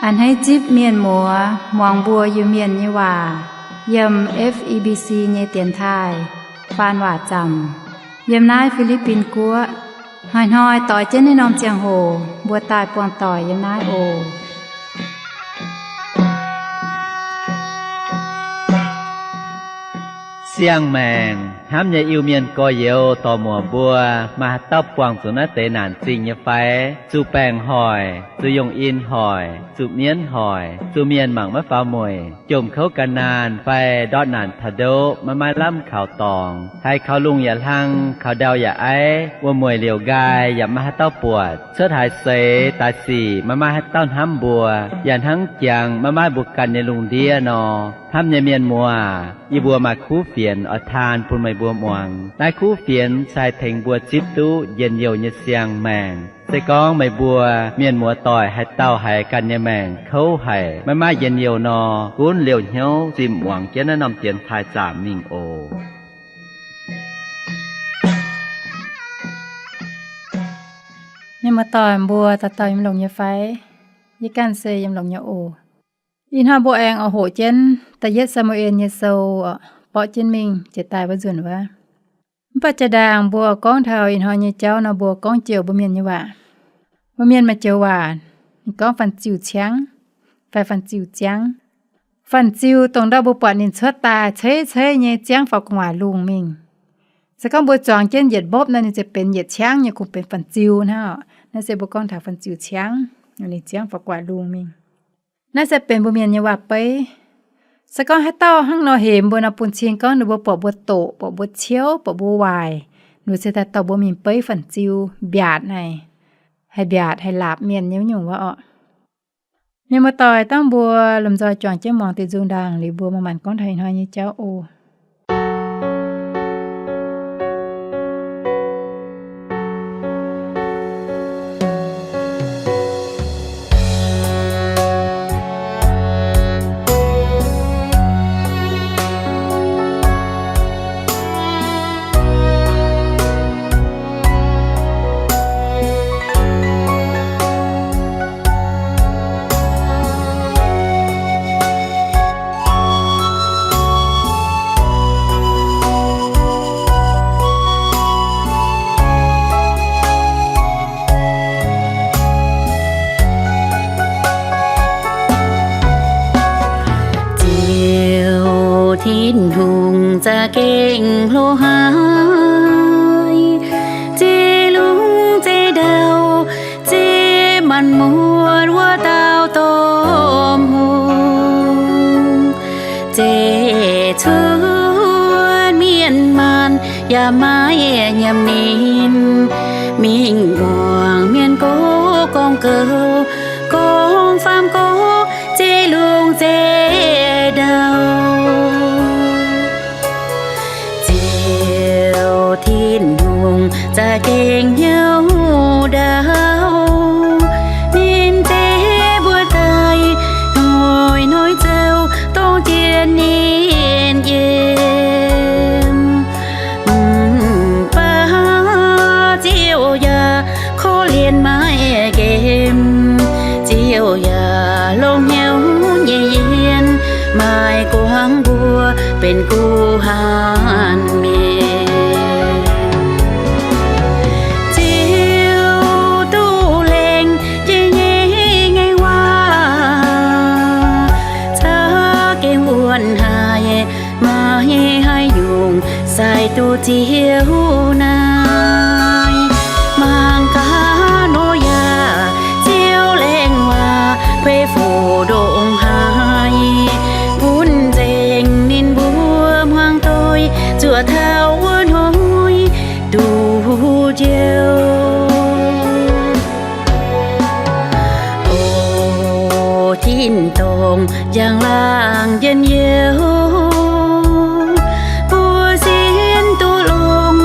A'hneiv zipv mienh muoz muangx mbuo Iu-Mienh nyei waac yiem F E B C nyei dienx taaih faan waac zaamc yiem naaiv Fi^li^bin Guoqv. Hnoi-hnoi doix jienv naaiv norm ziangh hoc mbuo daaih buangh doic yiem naaiv oc. Siang-maengc hnamv nyei Iu-Mienh gorx-youz dorc-muoc mbuo, maaih haaix dauh buangh zuqc naaiv deix naanc zingh nyei fai? Zuqc baengc hoic, zuqc yongh in hoic, zuqc mienv hoic, zuqc mienh mangc maiv faaux mueic, jomc kouv ga'naanh fai ndortv naanc taux ndoqv maiv maaih lamh kaux dorngx, haiz kaux lungh yaac hlang, kaux ndau yaac aiv, wuom-mueic liouc nqaai yaac maiv maaih haaix dauh buatc, cuotv haaix seix daaih sic maiv maaih haaix dauh hnamv mbuo, yaac hnangv jangx maiv maaih mbuo ganh nyei lungh ndiev nor. Hnamv nyei mienh muoz, yie mbuo maaih kuv fienx oix taan bun meih mbuo muangx. Naaiv kuv fienx se haih tengx mbuo zipv duqv njien-youh nyei siang-maengc. Se gorngv meih mbuo mienh muoz doic haaix dauh haiz ganh nyei maengc kouv haic, maiv maaih njien-youh nor, gunv liouh hnyouv zimh muangx jienv naaiv norm dienx taaih zaamc mingh oc. Mienh muoz doic mbuo dauh dauh yiem longx nyei fai? Yie ganh se yiem longx nyei oc. Ih hnoi mbuo aengx oix hoqc jienv da'yietv Saa^mu^en nyei sou, borqv jienv mingh jiex daaih wuov nzunc wuov. Mv baac jaa-ndaangc mbuo gorngv taux ih hnoi nyei jauv nor, mbuo gorngv joux mbuo mienh nyei waac. Mbuo mienh maaih joux waac, ninh gorngv fanh ziuh ciangv fai fanh ziuh ziangv. Fanh ziuh dongh ndau mbuo buatc ninh cuotv daaih ceix-ceix nyei ziangv faaux gu'nguaaic lungh mingh. Se gorngv mbuo zuangx jienv yietc mbopv nor, ninh ziouc benx yietc ciangv nyei, kungx benx fanh ziuh hnangv. Naaiv se mbuo gorngv taux fanh ziuh ciangv, ninh ziangv faaux gu'nguaaic lungh mingh. Naaiv se benx mbuo mienh nyei waac-beiv. Se gorngv haaix dauh hnangv nor hemx mbuo nor, bun cing gorngv ninh mbuo buatc mbuo doqc, buatc mbuo ciouv, buatc mbuo waaic, ninh se daaih dorh mbuo mingh beiv fanh ziuh mbiaatc naaic, haih mbiaatc haih laapc mienh nyei wuov nyungc wuov orqc. Mienh muoz-doic, dangh mbuo lomh nzoih juangc jienv muangx diuh nzung ndaangc liuz, mbuo maaih maengc gorngv taux ih hnoi nyei jauv oc. Ziouv Tin-Hungh za'gengh hlo haic, zeiv lungh zeiv ndau, zeiv maanc muotc wuov dauh domh hungh, zeiv cuotv mienh maanh yaac maiv nyiemc ninh, mingh muangx mienh gox gorngv gouv, gorngv faam gox, zeiv lungh zeiv ndau. Ziouv Tin-Hungh za'gengh hnyouv ndau, ninh zeiv mbuo daaih hnoi-hnoi zoux dongh zien ninh yiem. Mv baac Ziouv yaac korv-lienh maiv nqemh, Ziouv yaac longx hnyouv nyei yiem, maiv guangc mbuo benx guh hanh mienh. Ziouv duqv lengh jiex nyei ngaengc waac za'gengh wuonh haic, maiv haih nyungc sai duqv Ziouv naaic. Mangc gaax Noyaa, Ziouv lengh waac kuinx fuqv ndongc haaix, gunv nzengc ninh mbuo hmuangx doic zuoqc taux wuov hnoi duqv njoux. O Tin-dorngh njang-laangc njien-youh, mbuo sin duqv longx,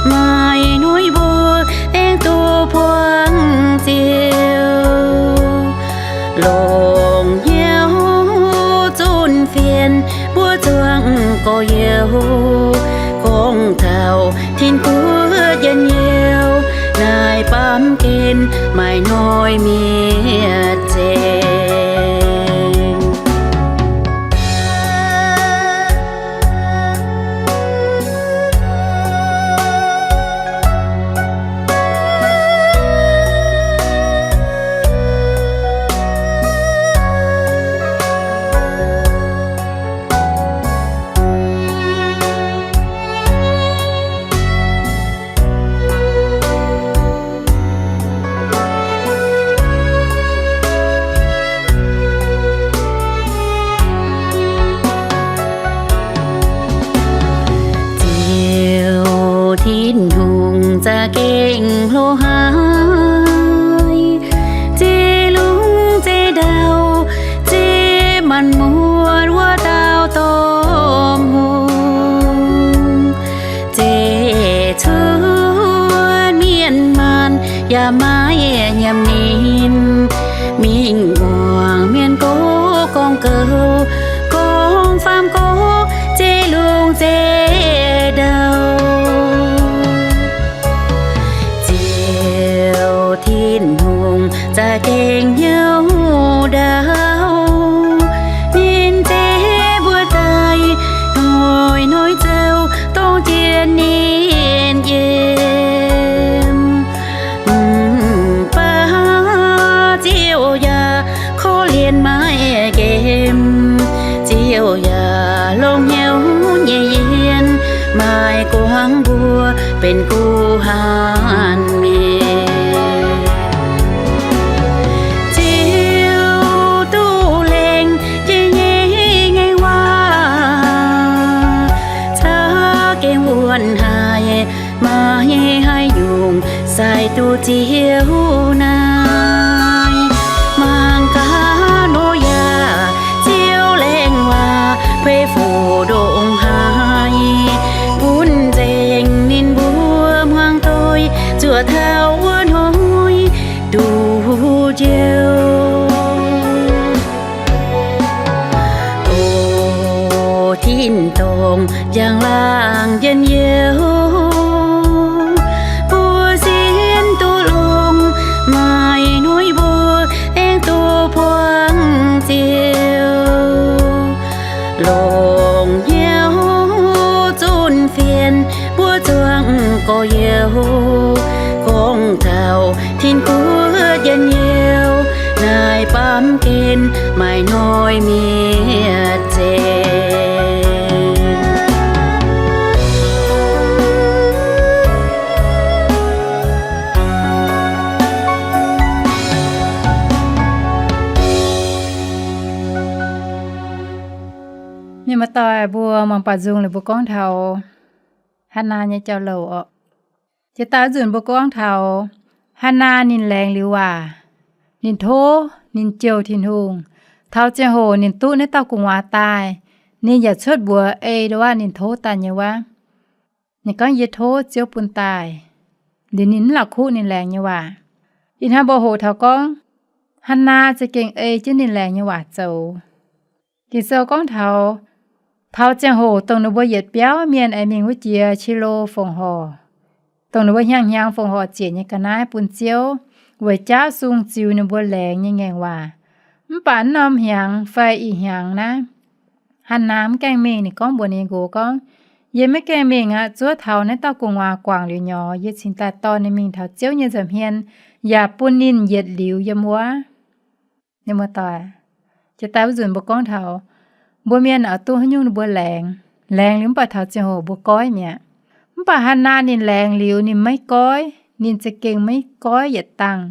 maaih hnoi mbuo aengx duqv buangh Ziouv. Longx hnyouv zunv fienx mbuo zuangx gorx-youz, gorngv taux Tin-Guoqv njien-youh naaic baamh gen maaih hnoi mietc nzengc. yaac maiv nyiemc ninh. Mingh muangx mienh gorngv, gorngv gouv, gorngv faam gorx zeiv lungh zeiv ndau. Ziouv Tin-Hungh za'gengh hnyouv ndau ninh zeiv mbuo daaih, hnoi-hnoi zoux dongh jienv ninh yiem. Mv baac Ziouv yaac korv-lienh maiv nqemh, Ziouv yaac longc hnyouv nyei yienh maiv guangc mbuo benx guh hanh mienh. Ziouv duqv lengh jiex nyei ngaengc waac za'gengh wuonh haic, maiv haih nyungc sai duqv Ziouv naaiv. Mangc gaax, Noyaa, Ziouv lengh waac beiv fuqv ndongc haaix, gunv nzengc ninh mbuo hmuangx doic zuov taux wuov hnoi duqv njoux. O Tin-dorngh njang-laangc njien-youh, mbuo sienx duqv longx, maaih hnoi mbuo aengx duqv buangh Ziouv. Longc hnyouv zunc fienx mbuo zuangx gorx-youz, gorngv taux tin-guoqv njien-youh naaiv baamh gen maaih hnoi mietc nzengc. Mienh muoz-doic, mbuo mangc baac nzung liuz mbuo gorngv taux Hannaa nyei jauv-louc oc. Jiex daaih wuov nzunc mbuo gorngv taux Hannaa ninh laengz liuz waac, ninh tov, ninh jouh Tin-Hungh. Taux ziangh hoc ninh duqv naaiv dauh gu'nguaaz daaih, ninh yaac cuotv mbuox ei nduov ninh tov daaih nyei waac. Ninh gorngv, Yie tov Ziouv bun daaih. Liuz ninh mv la'kuqv ninh laengz nyei waac. Ih hnoi mbuo hoqc taux gorngv, Hannaa za'gengh ei jienv ninh laengz nyei waac zoux. Ging-Sou gorngv taux, taux ziangh hoc dongh ninh mbuo yietc biauv mienh aengx mingh wuov jiex Qilo fongc horc, dongh ninh mbuo hnyangx-hnyangx fongc horc ziec nyei ga'naaiv bun Ziouv, weic jaauv sung ziux ninh mbuo laengz nyei ngaengc waac. Mv baac naaiv norm hnyangx fai ih hnyangx naaiv, Hannaa mv gaengh mingh. Ninh gorngv mbuox ninh nyei nqox gorngv, Yie maiv gaengh mingh aqv. Zuov taux naaiv dauh gu'nguaaz guangc liuz nyorx, yie cingx daaih dorh ninh mingh taux Ziouv nyei nza'hmien, yaac bun ninh yietc liuz yiem wuov. Mienh muoz-doic, jiex daaih wuov nzunc mbuo gorngv taux mbuo mienh oix duqv haaix nyungc ninh mbuo laengz, laengz liuz mv baac taux ziangh hoc mbuo goiv mi'aqv. Mv baac Hannaa ninh laengz liuz ninh maiv goiv, ninh za'gengh maiv goiv yietc dangh.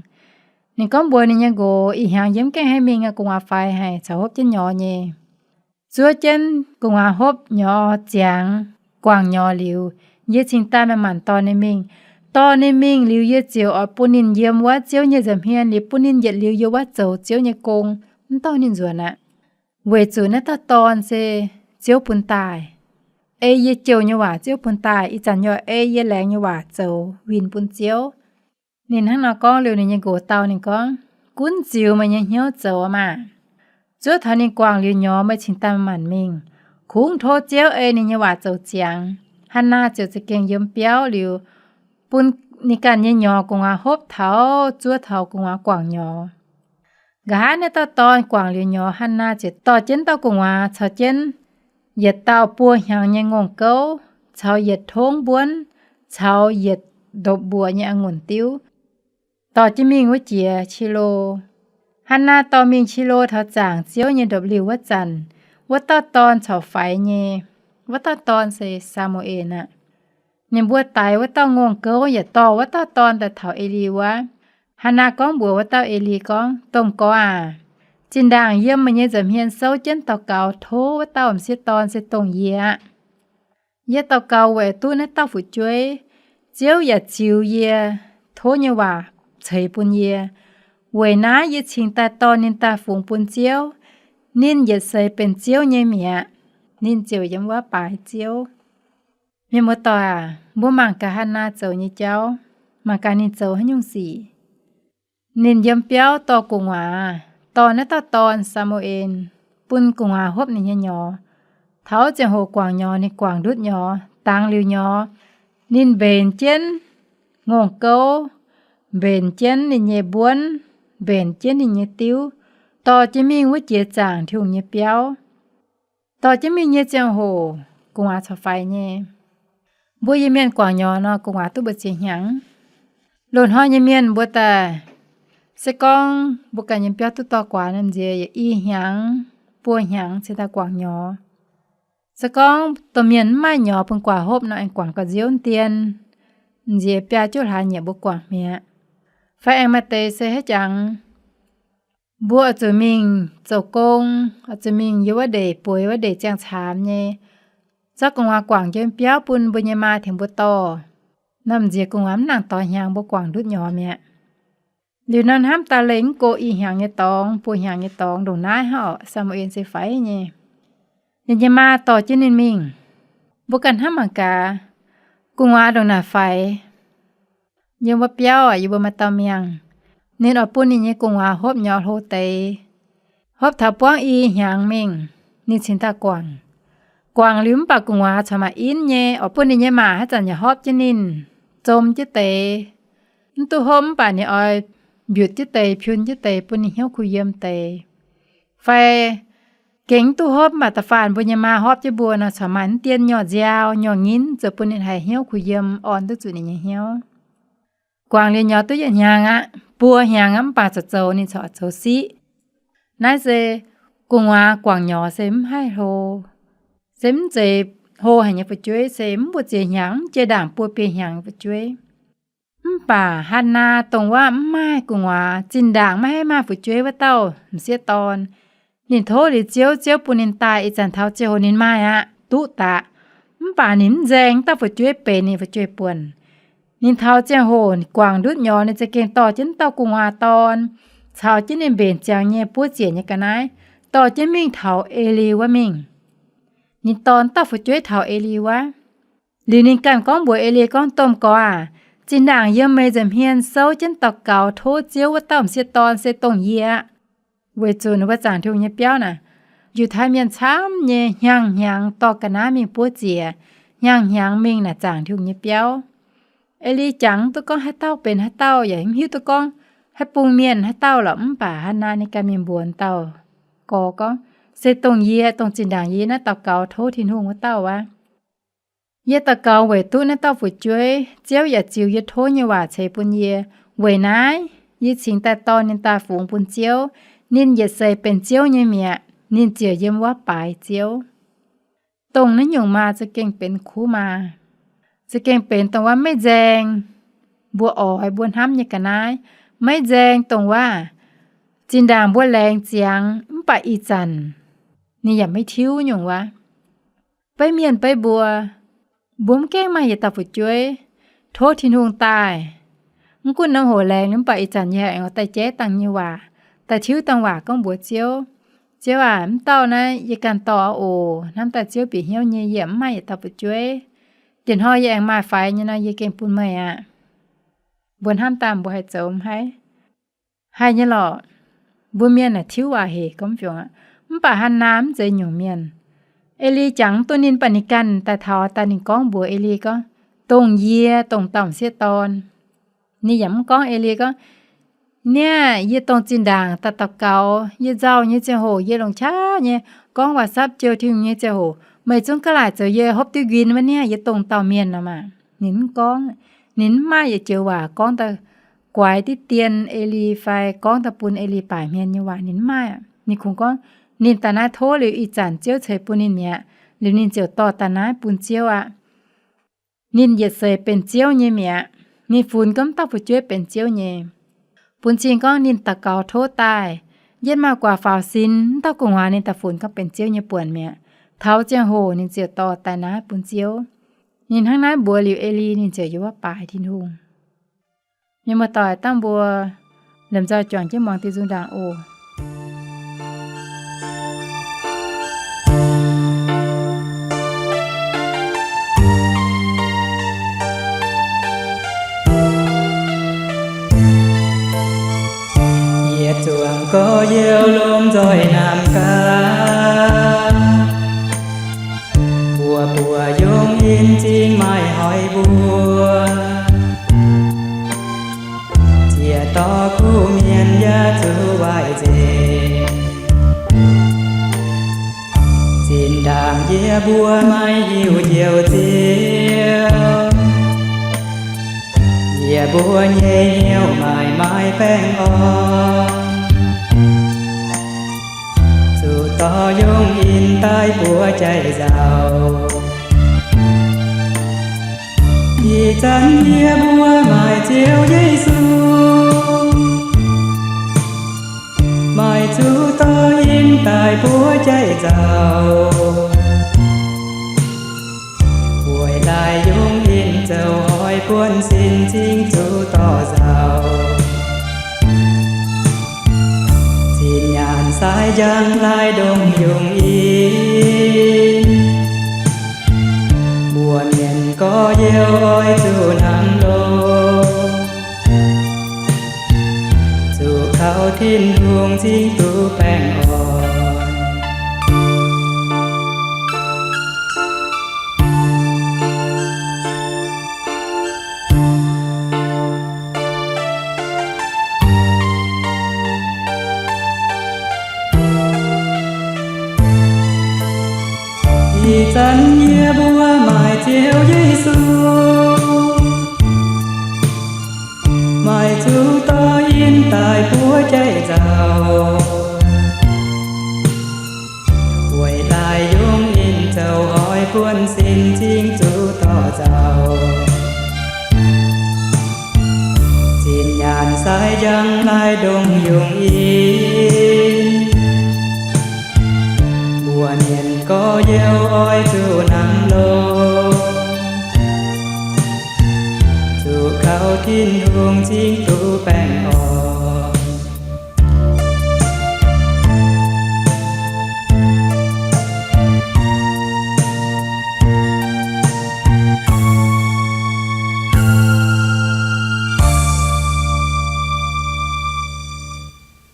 Ninh gorngv mbuox ninh nyei nqox, Ih hnyangx yie mv gaengh haih mingh aqv. Gu'nguaaz faix haic, caux hopv jienv nyorx nyei. Zuov jienv gu'nguaaz hopv nyorx ziangx, guangc nyorx liuz, yie cingx daaih manc-manc dorh ninh mingh. Dorh ninh mingh liuz yie ziouc oix bun ninh yiem wuov Ziouv nyei nza'hmien liuz bun ninh yietc liuz yiem wuov zoux Ziouv nyei gong, mv dorh ninh nzuonx aqv. Weic zuqc naaiv dauh dorn se Ziouv bun daaih. Ei yie jouh nyei waac Ziouv bun daaih. Ih zanc yaac ei yie laengz nyei waac zoux winh bun Ziouv. Ninh hnangv nor gorngv liuz, ninh nyei nqox dau ninh gorngv, Gunv ziux meih nyei hnyouv zoux maah! Zuov taux ninh guangc liuz nyorx meih cingx daaih manc mingh. Kungx tov Ziouv ei ninh nyei waac zoux ziangx. Hannaa ziouc za'gengh yiem biauv liuz, bun ninh ganh nyei nyorx gu'nguaaz hopv taux, zuov taux gu'nguaaz guangc nyorx. Nqa'haav naaiv dauh dorn guangc liuz nyorx, Hannaa ziouc dorh jienv dauh gu'nguaaz caux jienv yietc dauh buo hnyangx nyei ngongh gouv caux yietc tongv mbuonv caux yietc ndopv-mbuoqc nyei a'ngunc diuv, dorh jienv mingh wuov jiex Qilo. Hannaa dorh mingh Qilo taux zaangc Ziouv nyei ndopv-liuh wuov zanc, wuov dauh dorn corc faix nyei. Wuov dauh dorn se Saa^mu^en aqv. Ninh mbuo daix wuov dauh ngongh gouv yaac dorh wuov dauh dorn daaih taux Eli wuov. Hannaa gorngv mbuox wuov dauh Eli gorngv, Domh Gorx aac, zinh ndaangc yiem meih nyei nza'hmien souv jienv daux gaux tov wuov dauh m'sieqv dorn se dongh yie aqv. Yie daux gaux weic duqv naaiv dauh fu'jueiv. Ziouv yaac ziux yie tov nyei waac ceix bun yie. Weic naaiv yie cingx daaih dorh ninh daaih fungx bun Ziouv. Ninh yietc seix benx Ziouv nyei mi'aqv. Ninh ziouc yiem wuov baaix Ziouv. Mienh muoz-doic aac, mbuo mangc gaax Hannaa zoux nyei jauv, mangc gaax ninh zoux haaix nyungc sic. Ninh yiem biauv dorh gu'nguaaz, dorh naaiv dauh dorn, Saa^mu^en, bun gu'nguaaz hopv ninh nyei nyorx. Taux ziangh hoc guangc nyorx, ninh guangc ndutv nyorx, dangx liuz nyorx, ninh mbenc jienv ngongh gouv, mbenc jienv ninh nyei mbuonv, mbenc jienv ninh nyei diuv, dorh jienv mingh wuov jiex zaangc Tin-Hungh nyei biauv. Dorh jienv mingh nyei ziangh hoc, gu'nguaaz corc faix nyei. Mbuo Iu-Mienh guangc nyorx nor, gu'nguaaz duqv mbu'ziex hnyangx. Loz-hnoi nyei mienh mbuo daaih, se gorngv mbuo ganh nyei biauv duqv dorh guaax nor, nziex i hnyangx, buo hnyangx cingx daaih guangc nyorx. Se gorngv domh mienh mv maaih nyorx bun guaax hopv nor, aengx guangc gauh nziouv dien, nziex biaa juqv hlaax nyieqc mbuo guangc mi'aqv. Fai aengx maaih deix se haaix jangx, mbuo oix zuqc mingh zoux gong, oix zuqc mingh yiem wuov ndeic bueix wuov ndeic ziangh caamx nyei, zorqv gu'nguaaz guangc jienv biauv bun mbuo nyei maa tengx mbuo dorh. Norm nziex gu'nguaaz mv nangc doix hnyangx mbuo guangc ndutv nyorx mi'aqv. Liuz nor hnamv daaih leih mv go i hnyangx nyei dorngx, buo hnyangx nyei dorngx ndongc naaiv hnangv orqc, Saa^mu^en se faix nyei. Ninh nyei maa dorh jienv ninh mingh. Mbuo ganh hnamv mangc gaax, gu'nguaaz ndongc naaic faix. Yiem wuov biauv aac, yie mbuo maaih dauh miangh, ninh oix bun ninh nyei gu'nguaaz hopv nyorx hlo deix. Hopv taux buangv i hnyangx mingh, ninh cingx daaih guangc. Guangc liuz mv baac gu'nguaaz corc maaih inv nyei, oix bun ninh nyei maa haaix zanc yaac hopv jienv ninh, zom jienv deix. Mv duqv hopv mv baac ninh oix mbiutc jienv deix, piun jienv deix bun ninh hnyouv kuh yiem deix. Fai gengh mv duqv hopv mv baac da'faanh mbuo nyei maa hopv jienv mbuo nor, corc maaih mv dien nyouh nziaaux, nyouh nyinv zoux bun ninh haiz hnyouv kuh yiem, orn duqv zuqc ninh nyei hnyouv. Guangc liuz nyorx duqv yietc hnyangx aqv, buo hnyangx aqv, mv baac zoux zoux ninh corc zoux siqv. Naaiv se gu'nguaaz guangc nyorx se mv haih hlo, se mv zeiz hlo haic nyei fu'jueiv, se mv mbu'ziex hnyangx, mv jiex ndaangc buo biei hnyangx nyei fu'jueiv. Mv baac Hannaa dongh wuov mv maaih gu'nguaaz, zinh ndaangc maiv haih maaih fu'jueiv wuov dauh m'sieqv dorn, ninh tov liuz Ziouv, Ziouv bun ninh daaih ih zanc taux ziangh hoc ninh maaih aqv, duqv daqc. Mv baac ninh mv nzaeng dauh fu'jueiv benx ninh fu'jueiv-buonc. Ninh taux ziangh hoc guangc ndutv nyorx, ninh za'gengh dorh jienv dauh gu'nguaaz dorn caux jienv ninh mbenc ziangx nyei buov ziec nyei ga'naaiv dorh jienv mingh taux Eli wuov mingh. Ninh dorh dauh fu'jueiv taux Eli wuov. Liuz ninh ganh gorngv mbuox Eli gorngv, Domh Gorx aac, zinh ndaangc yiem meih nza'hmien souv jienv daux gaux tov Ziouv wuov dauh m'sieqv dorn se dongh yie aqv. Weic zuqc wuov zaangc Tin-Hungh nyei biauv naaic, Yiutai Mienh camv nyei hnyangx-hnyangx dorh ga'naaiv mingh buov ziec, hnyangx-hnyangx mingh naaic zaangc Tin-Hungh nyei biauv. Eli jangx mv duqv gorngv haaix dauh benx haaix dauh, yaac mv hiuv duqv gorngv haaix bung mienh haaix dauh lorqc. Mv baac Hannaa ninh ganh mingh mbuox dauh gorx gorngv, Se dongh yie, dongh zinh ndaangc yie naaiv daux gaux tov Tin-Hungh wuov dauh aqv. Yie daux gaux weic duqv naaiv dauh fu'jueiv, Ziouv yaac ziux yie tov nyei waac ceix bun yie. Weic naaiv yie cingx daaih dorh ninh daaih fungx bun Ziouv. Ninh yietc seix benx Ziouv nyei mi'aqv. Ninh ziouc yiem wuov baaix Ziouv. Dongh naaiv nyungc maa za'gengh benx kuv maa, za'gengh benx dongh wuov maiv nzaeng mbuo oix mbuo hnamv nyei ga'naaiv, maiv nzaeng dongh wuov zinh ndaangc mbuo laengz ziangx mv baac ih zanc ninh yaac maiv tiuv nyungc wuov. Beiv mienh beiv mbuo, mbuo mv gaengh maaih yietc dauh fu'jueiv tov Tin-Hungh daaih. Mv gunv norm hoc laengz mv baac ih zanc yie haiz aengx oix daaih jaiv dangh nyei waac, daaih tiuv dangh waac gorngv mbuox Ziouv, Ziouv aac, mv dauh naaiv yie ganh dorh oc. Hnamv daaih Ziouv bieqc hnyouv nyei, yie mv maaih yietc dauh fu'jueiv. Diex hnoi yie aengx maaih faix nyei nor, yie gengh bun meih aqv. Mbuo hnamv daaih mbuo haih zoux mv haih? Haih nyei lorqc. Mbuo mienh naaic tiuv waac hec gormx fiongx aqv. Mv baac Hannaa mv zeiz nyungc mienh. Eli jangx duqv ninh, mv baac ninh ganh daaih taux daaih ninh gorngv mbuox Eli gorngv, Dongh yie dongh dauh m'sieqv dorn. Ninh yaac mv gorngv Eli gorngv, Niaa, yie dongh zinh ndaangc daaih daux gaux, yie nzauh nyei ziangh hoc, yie longc qaqv nyei gorngv waac-sapv jouh Tin-Hungh nyei ziangh hoc, meih zungv ga'laaic zoux yie hopv diuv nquin wuov niaa, yie dongh dauh mienh nor maah. Ninh mv gorngv. Ninh mv maaih yietc joux waac gorngv daaih guaix diqv dien Eli fai gorngv daaih bun Eli baaic hmien nyei waac ninh mv maaih. Ninh kungx gorngv ninh daaih naaiv tov liuz ih zanc Ziouv ceix bun ninh mi'aqv, liuz ninh ziouc dorh daaih naaiv bun Ziouv aqv. Ninh yietc seix benx Ziouv nyei mi'aqv. Ninh funx gorngv dauh fu'jueiv benx Ziouv nyei. Bun cing gorngv ninh daux gaux tov daaih, yietv maaih guaax faaux sin, mv dauh gu'nguaaz ninh daaih funx gorngv benx Ziouv nyei buonc mi'aqv. Taux ziangh hoc ninh ziouc dorh daaih naaiv bun Ziouv. Ninh hnangv naaiv mbuox liuz Eli, ninh ziouc yiem wuov baaix Tin-Hungh. Mienh muoz-doic, dangh mbuo lomh nzoih juangc jienv muangx diuh nzung ndaangc oc. Youh lomh nzoih namx gaax, buoz-buoz yungz in zingh maaih hoic mbuo. Ziec dorh kuv mienh yaac zuqc waaic nzengc. Zinh ndaangc yie mbuo maiv hiuv njoux Ziouv, yie mbuo nyei hnyouv maiv maaih baengh orn, zuqc dorh yungz in daaih buoz jaiv nzauc. Ih zanc yie mbuo maaih Ziouv Yesu, maaih zuqc dorh in daaih buoz jaiv nzauc. Weic laaix yungz in zoux hoic buonv sin cingx zuqc dorh nzauc. Zinh nyaanh sai njang laaix ndongc yungz in, mbuo mienh gorx-youz oix zuqc hnamv longx, zuqc kaux Tin-Hungh cingx duqv baengh orn. Ih zanc yie mbuo maaih Ziouv Yesu, maaih zuqc dorh in daaih buoz jaiv nzauc. Weic laaix yungz in zoux hoic buonv sin cingx zuqc dorh nzauc. Zinh nyaanh sai njang laaix ndongc yungz in, mbuo mienh gorx-youz oix zuqc hnamv longx, zuqc kaux Tin-Hungh cingx duqv baengh orn.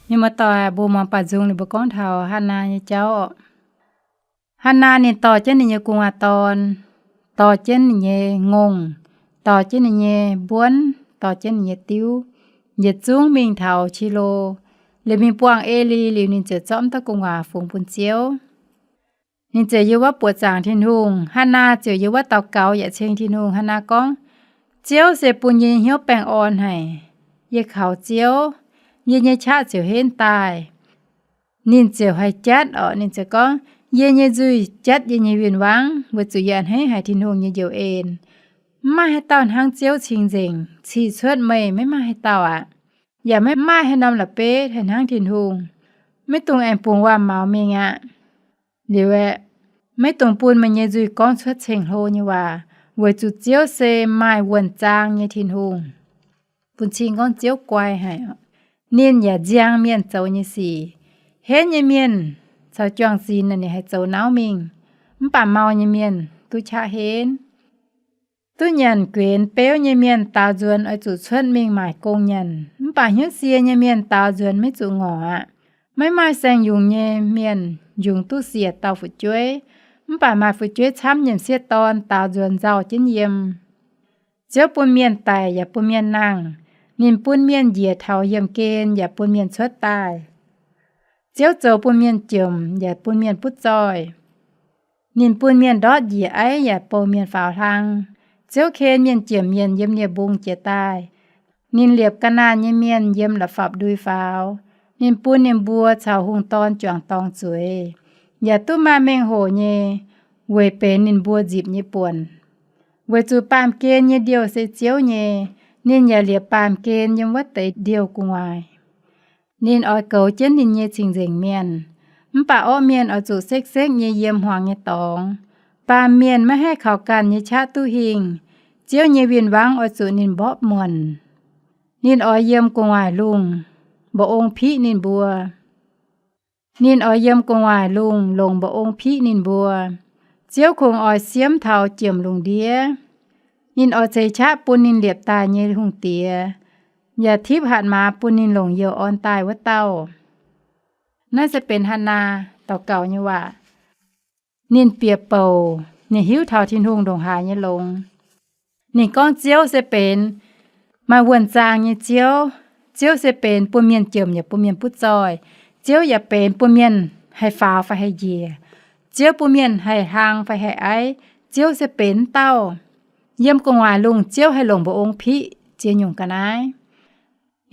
Mienh muoz-doic, mbuo muangx baaux nzung liuz mbuo gorngv taux Hannaa nyei jauv oc. Hannaa ninh dorh jienv ninh nyei gu'nguaaz dorn, dorh jienv ninh nyei ngongh, dorh jienv ninh nyei mbuonv, dorh jienv ninh nyei diuv, yietc zungv mingh taux Silo. Liuz mingh buangh Eli liuz, ninh ziouc zorqv mv dauh gu'nguaaz fungx bun Ziouv. Ninh ziouc yiem wuov buoqc zaangc Tin-Hungh. Hannaa ziouc yiem wuov daux gaux yaac ceng Tin-Hungh. Hannaa gorngv, Ziouv se bun yie nyei hnyouv baengh orn haic. Yie kaux Ziouv, yie nyei qaqv ziouc henv daaih. Ninh ziouc haih jatv oc. Ninh ziouc gorngv, Yie nyei nzuih jatv yie nyei win-wangv, weic zuqc yie a'hneiv haic Tin-Hungh nyei njoux en. Mv maaih haaix dauh hnangv Ziouv cing-nzengc, cih cuotv meih maiv maaih haaix dauh aqv. Yaac maiv maaih haaix norm la'bieiv haih hnangv Tin-Hungh. Maiv dungx aengx bungx waac-maux mingh aqv. Liuz aeqv, maiv dungx bun meih nyei nzuih gorngv cuotv ceng-hlo nyei waac, weic zuqc Ziouv se maaih wuonh zaang nyei Tin-Hungh. Bun cing gorngv Ziouv guai haic. Ninh yaac nziang mienh zoux nyei sic. Henv nyei mienh caux juang-zinx ninh haih zoux nauv mingh, mv baac mau nyei mienh duqv qaqv henv. Duqv nyanc guenx beuv nyei mienh daaux nzuonx oix zuqc cuotv mingh maaic gong nyanc, mv baac hnyouv sie nyei mienh daaux nzuonx maiv zuqc ngorc aqv. Maiv maaih saeng-yungz nyei mienh yungz duqv siec dauh fu'jueiv, mv baac maaih fu'jueiv camv nyiemc sieqv dorn daaux nzuonx nzauh jienv yiem. Ziouv bun mienh daic yaac bun mienh nangh. Ninh bun mienh njiec taux yiemh gen yaac bun mienh cuotv daaih. Ziouv zoux bun mienh jomc yaac bun mienh butv zoih. Ninh bun mienh ndortv njiec aiv yaac bou mienh faaux hlang. Ziouv ken mienh jomc mienh yiem nie-mbung jiez daaih. Ninh liepc ga'naanh nyei mienh yiem la'fapv-ndui faaux. Ninh bun ninh mbuo caux hungh dorn juangc dorngx zueiz, yaac duqv maaih mengh hoc nyei, weic benx ninh mbuo nzipc nyei buonc. Weic zuqc baamh gen nyei ndiouh se Ziouv nyei. Ninh yaac liepc baamh gen yiem wuov deix ndiouh gu'nguaaic. Ninh oix goux jienv ninh nyei cing-nzengc mienh. Mv baac orqv mienh oix zuqc sekv-sekv nyei yiem hmuangx nyei dorngx. Baamh mienh maiv haih kaux ganh nyei qaqv duqv hingh. Ziouv nyei win-wangv oix zuqc ninh mborqv muonc. Ninh oix yiem gu'nguaaic lungh, mba'ong piqv ninh mbuo. Ninh oix yiem gu'nguaaic lungh longc mba'ong piqv ninh mbuo. Ziouv kungx oix siemv taux jiemc lungh ndiev. Ninh oix ceix qaqv bun ninh liepc daaih nyei hungh diex, yaac tipv hatc maaz bun ninh longc youh orn daaih wuov dauh. Naaiv se benx Hannaa daux gaux nyei waac. Ninh bieqc bouc, ninh hiuv taux Tin-Hungh ndongc haaix nyei longx. Ninh gorngv Ziouv se benx maaih wuonh zaang nyei Ziouv. Ziouv se benx bun mienh jomc yaac bun mienh butv zoih. Ziouv yaac benx bun mienh haih faaux fai haih njiec. Ziouv bun mienh haih hlang fai haih aiv. Ziouv se benx wuov dauh. Yiem gu'nguaaic lungh Ziouv haih longc mbuo ong-piqv ziex nyungc ga'naaiv.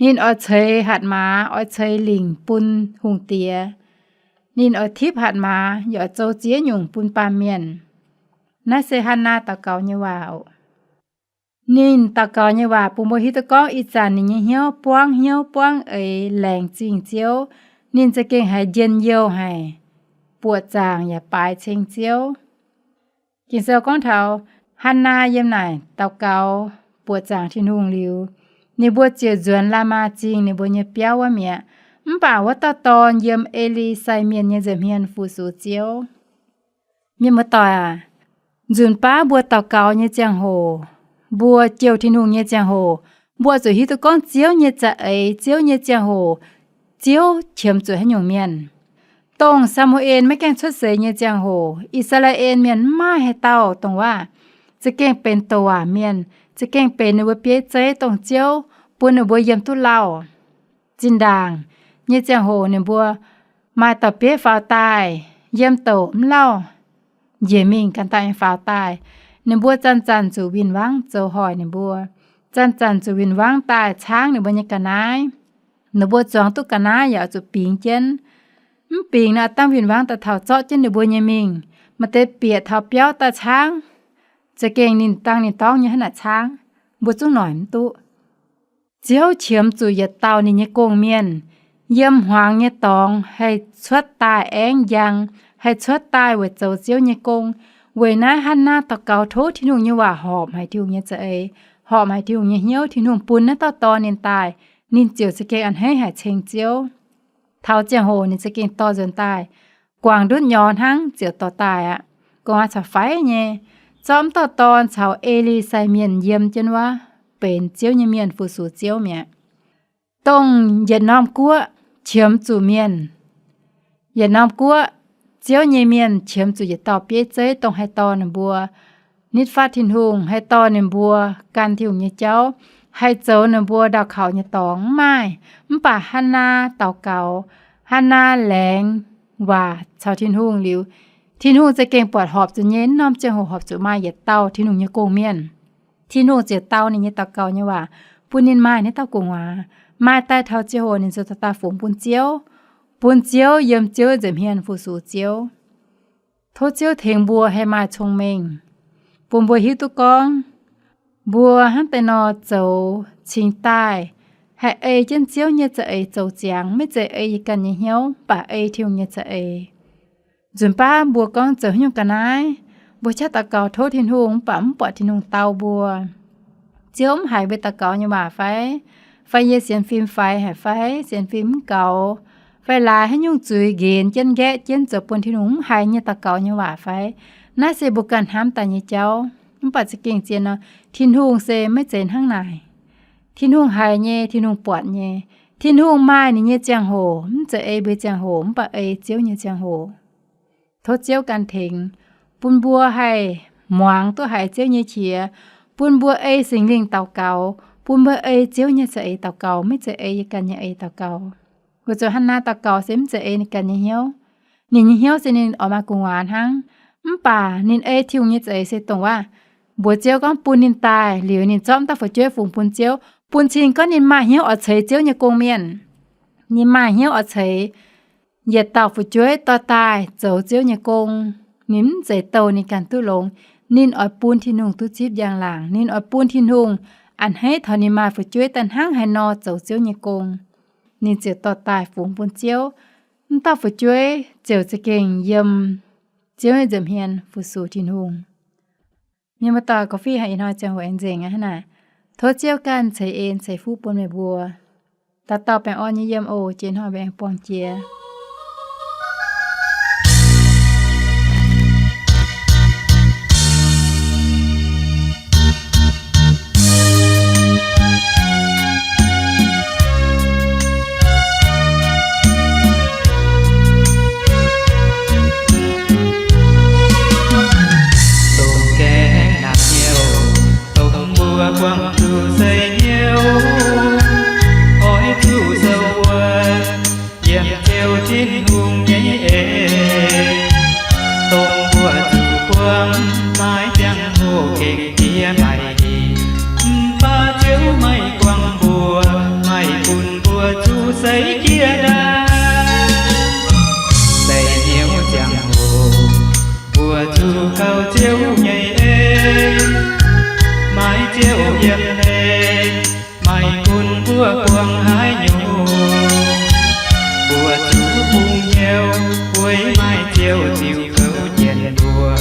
Ninh oix ceix hatc maaz, oix ceix lingc bun hungh diex. Ninh oix tipv hatc maaz, yaac oix zoux ziex nyungc bun baamh mienh. Naaiv se Hannaa daux gaux nyei waac oc. Ninh daux gaux nyei waac bun mbuo hiuv duqv gorngv ih zanc ninh nyei hnyouv buangv hnyouv buangv eix laengz zingh Ziouv. Ninh za'gengh haiz njien-youh haic, buoqc zaangc yaac baaix ceng Ziouv. Ging-Sou gorngv taux Hannaa yiem naaic daux gaux buoqc zaangc Tin-Hungh liuz, ninh mbuo ziouc nzuonx Laamaa Zingh, ninh mbuo nyei biauv wuov mi'aqv. Mv baac wuov dauh dorn yiem Eli sai mienh nyei nza'hmien fu-sux Ziouv. Mienh muoz-doic aac, nzunc baav mbuo daux gaux nyei ziangh hoc, mbuo jouh Tin-Hungh nyei ziangh hoc, mbuo zuqc hiuv duqv gorngv Ziouv nyei za'eix, Ziouv nyei ziangh hoc, Ziouv qiemx zuqc haaix nyungc mienh. Dongh Saa^mu^en maiv gaengh cuotv seix nyei ziangh hoc, I^saa^laa^en Mienh mv maaih haaix dauh dongh waac za'gengh benx douc waac mienh, za'gengh benx ninh mbuo bieiv zeiv dongh Ziouv bun ninh mbuo yiem duqv lauh. Zinh ndaangc nyei ziangh hoc ninh mbuo maaih dauh bieiv faaux daaih, yiem douc mv lauh, njiec mingh ganh daaih nyei faaux daaih. Ninh mbuo zanc-zanc zuqc win-wangv zoux hoic ninh mbuo. Zanc-zanc zuqc win-wangv daaih caangv ninh mbuo nyei ga'naaiv. Ninh mbuo zuangx duqv ga'naaiv yaac oix zuqc bingx jienv. Mv bingx naaic, dangh win-wangv daaih taux zorqv jienv ninh mbuo nyei mingh. Maaih deix bieqc taux biauv daaih caangv, za'gengh ninh dangh ninh dorngv nyei hnangv naaic caangv, mbuo zungv noic mv duqv. Ziouv qiemx zuqc yietc dauh ninh nyei gong-mienh, yiem hmuangx nyei dorngx haih cuotv daaih aengv njang, haih cuotv daaih weic zoux Ziouv nyei gong. Weic naaiv Hannaa daux gaux tov Tin-Hungh nyei waac horpc haic Tin-Hungh nyei za'eix, horpc haic Tin-Hungh nyei hnyouv, Tin-Hungh bun naaiv dauh dorn ninh daaih, ninh ziouc za'gengh a'hneiv haic ceng Ziouv. Taux ziangh hoc ninh za'gengh dorh nzuonx daaih, guangc ndutv nyorx hnangv ziouc dorh daaih aqv. Gu'nguaaz caux faix nyei, zorqv m'dauh dorn caux Eli sai mienh yiem jienv wuov, benx Ziouv nyei mienh fu-sux Ziouv mi'aqv. Dongh yietc norm guoqv qiemx zuqc mienh, yietc norm guoqv Ziouv nyei mienh qiemx zuqc yietc dauh bieiv zeiv dongh haih dorh ninh mbuo nitv fatv Tin-Hungh, haih dorh ninh mbuo gan Tin-Hungh nyei jauv, haih zoux ninh mbuo ndau-kaux nyei dorngx mv maaih. Mv baac Hannaa daux gaux, Hannaa laengz waac caux Tin-Hungh liuz, Tin-Hungh za'gengh buatc horpc zuqc nyei, norm ziangh hoc horpc zuqc maaih yietc dauh Tin-Hungh nyei gong-mienh. Tin-Hungh ziouc dau ninh nyei daux gaux nyei waac, bun ninh maaih naaiv dauh gu'nguaaz, maaih daaih taux ziangh hoc ninh ziouc dorh daaih fungx bun Ziouv, bun Ziouv yiem Ziouv nza'hmien fu-sux Ziouv. Tov Ziouv tengx mbuo haih maaih cong-mengh, bun mbuo hiuv duqv gorngv mbuo hnangv deix nor zoux cingx daaih haih ei jienv Ziouv nyei za'eix zoux ziangx, maiv zeiz ei yie ganh nyei hnyouv, mv baac ei Tin-Hungh nyei za'eix. Nzunc baav mbuo gorngv zoux haaix nyungc ga'naaiv, mbuo qaqv daux gaux tov Tin-Hungh, mv baac mv buatc Tin-Hungh dau mbuo. Ziouv mv haiz mbuo daux gaux nyei waac fai? Fai yie sienx fim faix haic fai sienx fim mv gaux? Fai laaix haaix nyungc zuiz nqenx jienv nqaeqv jienv zoux bun Tin-Hungh mv haiz nyei daux gaux nyei waac fai? Naaiv se mbuo ganh hnamv daaih nyei jauv. Mv baac za'gengh zien nor, Tin-Hungh se maiv zeiz hnangv naaic. Tin-Hungh haiz nyei, Tin-Hungh buatc nyei. Tin-Hungh maaih ninh nyei ziangh hoc, mv zeiz ei mbuo ziangh hoc, mv baac ei Ziouv nyei ziangh hoc. Tov Ziouv ganh tengx, bun mbuo haih muangx duqv haiz Ziouv nyei qiex, bun mbuo ei Singx Lingh daux gaux, bun mbuo ei Ziouv nyei za'eix daux gaux, maiv zeiz ei yie ganh nyei eix daux gaux. Weic zuqc Hannaa daux gaux se mv zeiz ei ninh ganh nyei hnyouv. Ninh nyei hnyouv se ninh oix maaih gu'nguaaz hnangv. Mv baac ninh ei Tin-Hungh nyei za'eix se dongh waac, mbuox Ziouv gorngv bun ninh daaih liuz, ninh zorqv m'dauh fu'jueiv fungx bun Ziouv, bun cing gorngv ninh maaih hnyouv oix ceix Ziouv nyei gong-mienh. Ninh maaih hnyouv oix ceix yietc dauh fu'jueiv dorh daaih zoux Ziouv nyei gong. Ninh mv zeiz douh ninh ganh duqv longx. Ninh oix bun Tin-Hungh duqv zipv njang-laangc. Ninh oix bun Tin-Hungh a'hneiv taux ninh maaih fu'jueiv daaih hnangv haaix nor zoux Ziouv nyei gong. Ninh ziouc dorh daaih fungx bun Ziouv. M'dauh fu'jueiv ziouc za'gengh yiem Ziouv nyei nza'hmien fu-sux Tin-Hungh. Mienh muoz-doic, gorngv fih hnangv ih hnoi ziangh hoc aengx nzengc aqv hnangv naaic. Tov Ziouv ganh ceix en ceix fuqv bun meih mbuo. Dauh dauh baengh orn nyei yiem oc. Jiex hnoi mbuo aengx buangh jiex. Mbuo zuqc buangh maiv ziangh hoc gengh jiex maiv hingh. Mv baac Ziouv maiv guangc mbuo, maiv bun mbuo zuqc seix jiex ndaangc. Seix hnyouv ziangh hoc mbuo zuqc kaux Ziouv nyei en. Maiv Ziouv yiem hlen, maiv gunv mbuo buangh haaix nyungc, mbuo zuqc bungx hnyouv weic maiv Ziouv ziux kouv jienv mbuo.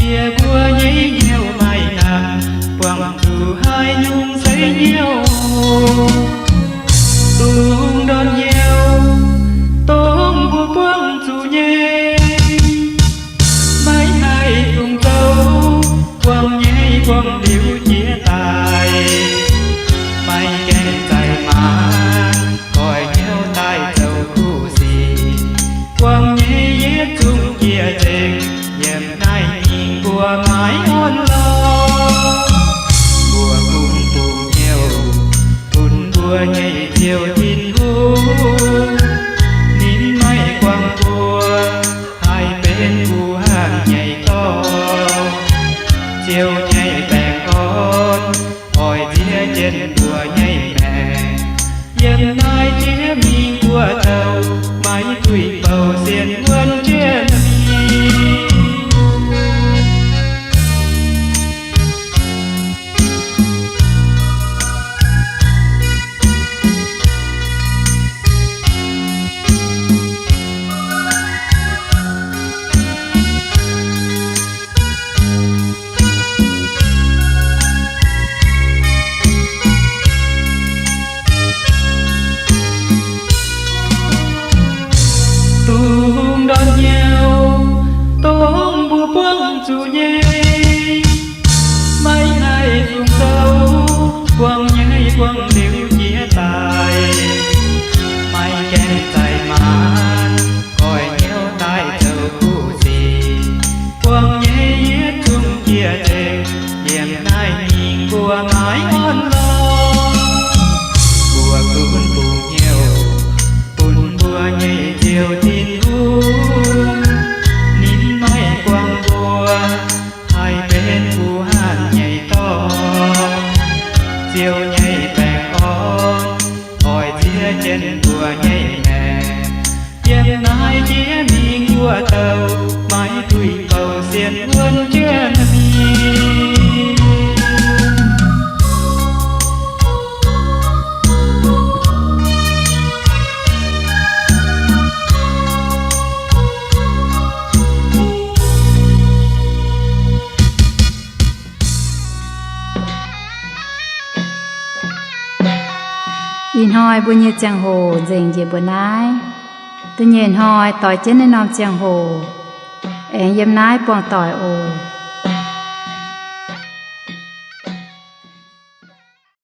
Yie mbuo nyei hnyouv maiv hnangv, buangh zuqc haaix nyungc seix hnyouv. Dungx ndortv hnyouv, dongh mbuo buangh zuqc nyei. Maiv haih dungx zoux, buangh nyei buangh liuz jiex daaih. Maiv gaengh zaih maanc, goix hnyouv daaih zoux kuv sic. Buangh nyei yietv zungv jiex nzengc, yiem naaiv mingh mbuo maiv orn lorqc. Mbuo gunv bungx hnyouv bun mbuo nyei Ziouv Tin-Hungh, ninh maiv guangc mbuo haih benx guh hnaangx nyei dorngx. Ziouv nyei baengh orn oix ziex jienv mbuo nyei maengc. Yiem naaiv jiex mingh mbuo douh maiv duih bouh sienx wuonv jienv mingh. Dungx ndortv hnyouv, dongh mbuo buangh zuqc nyei. Maiv haih dungx zoux, buangh nyei buangh liuz jiex daaih. Maiv gaengh zaih maanc, goix hnyouv daaih zoux kuv sic. Buangh nyei yietv zungv jiex nzengc, yiem naaiv mingh mbuo maiv orn lorqc. Mbuo gunv bungx hnyouv bun mbuo nyei Ziouv Tin-Hungh, ninh maiv guangc mbuo haih benx guh hnaangx nyei dorngx. Ziouv nyei baengh orn oix ziex jienv mbuo nyei maengc. Yiem naaiv jiex mingh mbuo douh maiv duih bouh sienx wuonv jienv mingh. Ih hnoi mbuo nyei ziangh hoc nzengc njiec mbuo naaiv. Da'nyeic hnoi doix jienv naaiv norm ziangh hoc aengx yiem naaiv buangh doic oc.